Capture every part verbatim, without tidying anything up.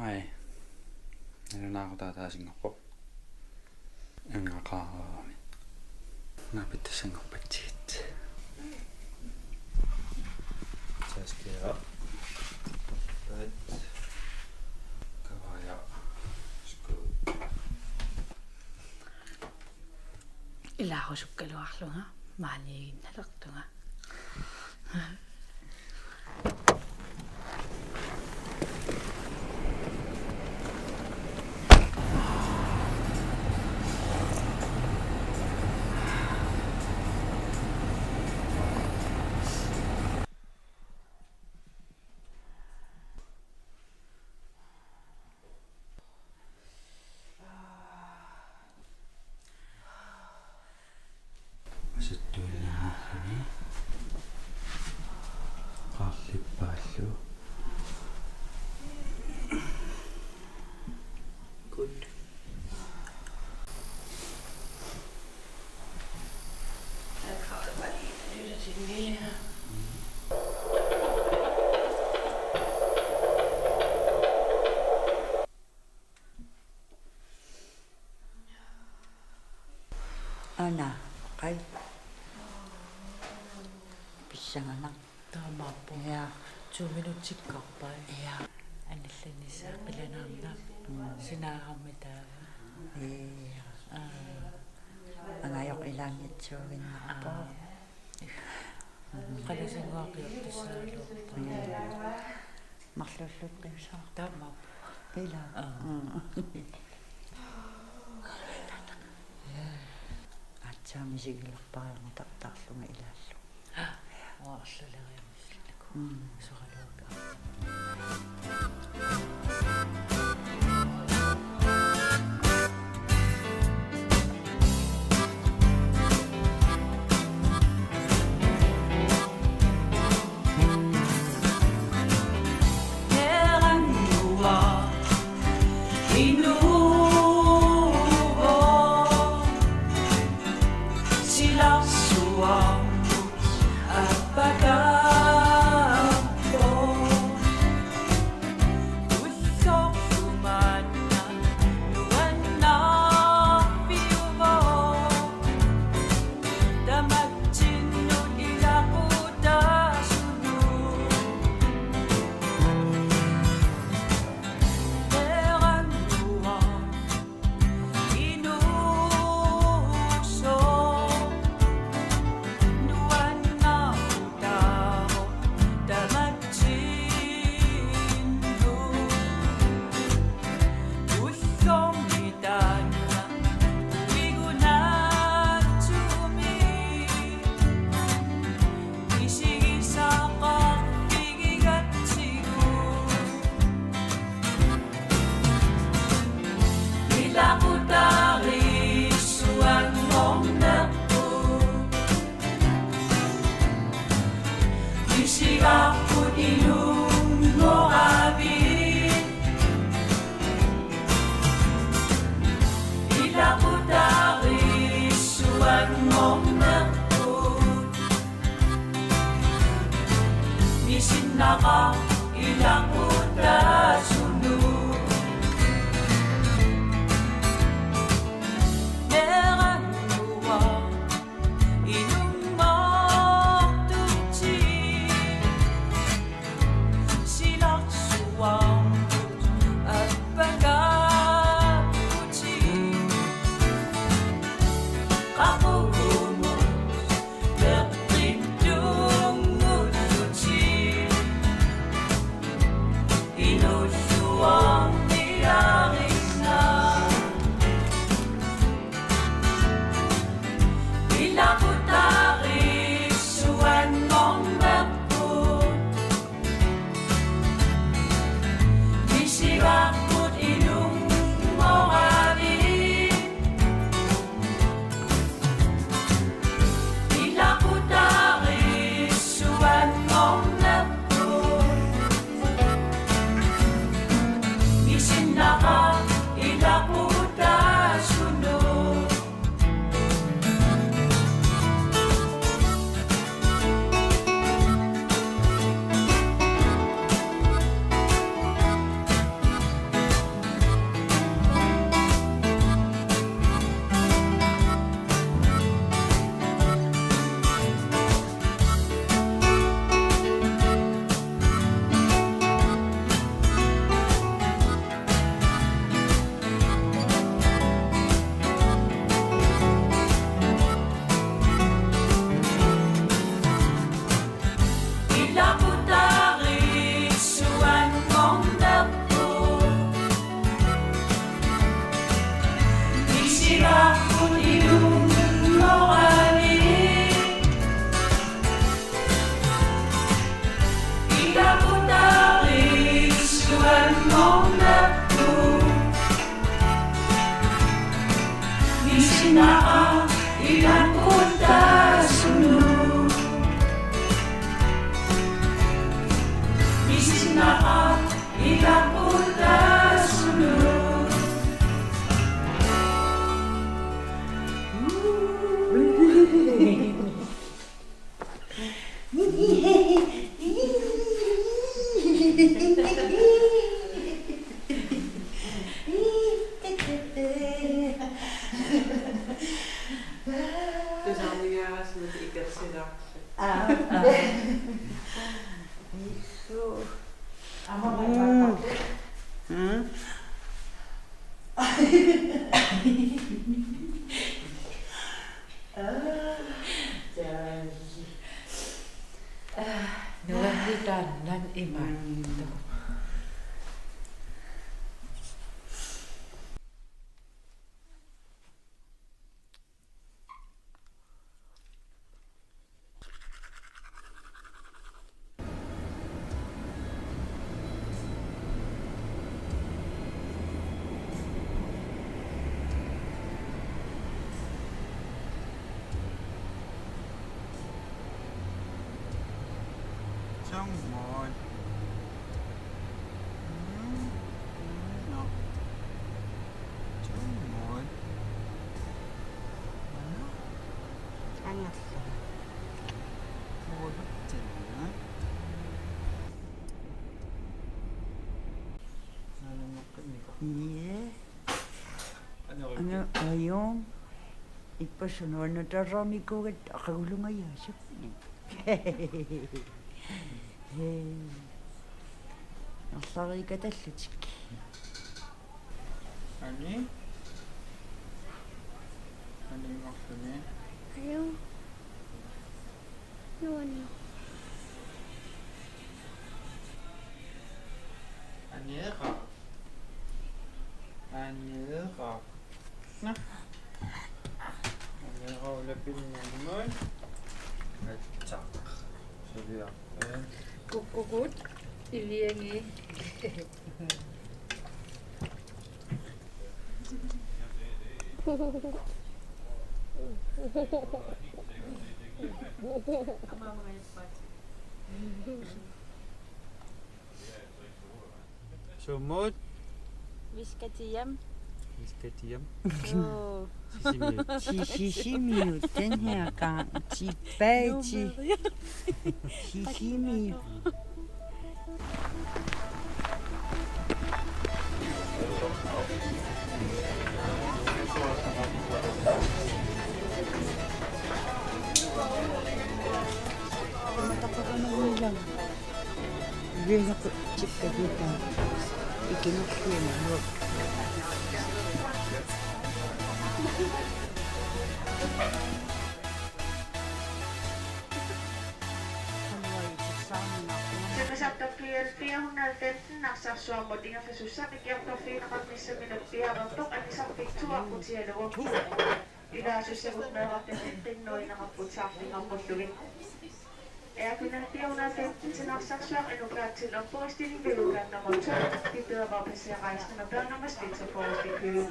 Ai. Nalunaaqutaa taasinngorpoq. Angaqaarami. Naapittussanngorpatsigit. Taskiera. Pat. Kavaja. Skud. Ilaarusukkaluarlunga maaniiginnalertunga. Asattuinnarluni. Qarlippaallu. Good. Aana, qai. Pissanganaq. Taamaappoq. Ja. To minutsikkaarpai. Ja. Anillannissaa qilanaarnaq. Mm. Sinaarammi taava. Ja. Aa. Angajoq ilaanngitsuuginnarpoq. Aa. Qalasinguaqiortussaaluorpa. Mm. Marluulluta qiusaarput. Taamaappoq. Ila. Aa. Mm. Aatsaat misigilerpariarneq tartaarlunga ilaallu. Uarluleriarnissaannaku. Mm. Soraluarpaa. Misigaarput inunngorami. Ilaqutariissuanngornerput. Misinnaqaaq ilaqutaasunut. Meerannguaq inunngortutit. Silarsuarmut appakaapputit. Qaqugumut peqqittunnguullutit. Inullu Tusarniaraanni ikersilaarsi. Aa. Issu. Mm. Mm. Nuannitaa nan imaattoq. Soormi? Mm, mm, no. Soormi? Angerlarput. Uagutsinnga. Nalunngorpinniko. Ie. Anoripi. Ana, ajo. Ippassaq nuannaartarnikuugatta aqagulungajaasut. Hee. Arlariikkatallutik. Ani? Ani Marlene? Ajo. Nuanni. Aneeraq. Aneeraq. Nå. Aneeraq ulapinnarmut. Atsaq. Suliaq. Kukkukut. Iviangi. Suumut? Viskatiam. Viskatiam. Joo. Sisimiut. Si-, Sisimiut, den her gang. Tilbage til Sisimiut. Sammisartoq P L fire hundrede og femten Narsarsuarmut ingerlasussaq ikiortorfigineqarnissaminut piareertoq anisarfik to aqqutigalugu. Ilaasussavut meerartatik qinnuigineqarput saarfinnguarpullugit. Air Greenland fire hundrede og femten til Narsarsuaq annukaat til ombordsstigning ved udgang nummer to. Vi beder om at passere rejsende med børn nummer seks og fyrre i køen.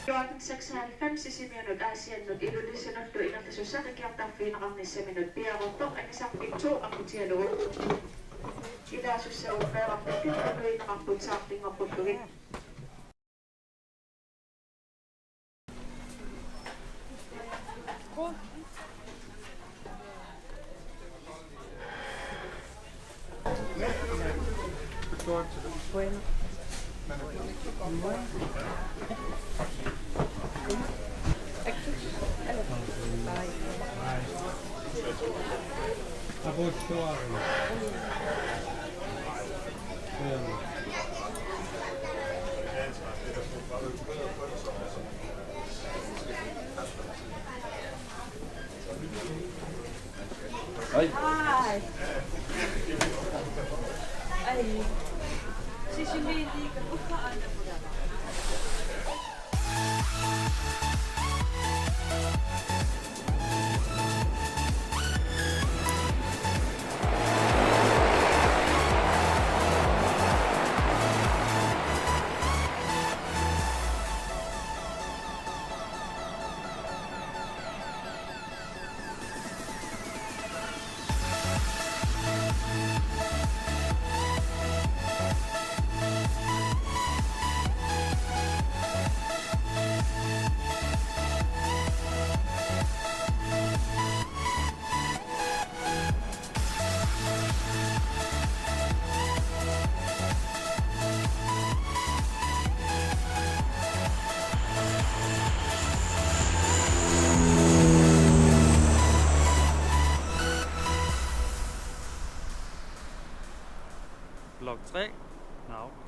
Fjorten seksoghalvfems Sisimiunut Aasiannut Ilulissanullu ingerlasussaq ikiortorfigineqarnissaminut piareertoq anisarfik to aqqutigalugu. Ilaasussavut meerartatik qinnuigineqarput saarfinnguarpullugit. Otte år. Hej. Hej. Blok tre. Nå.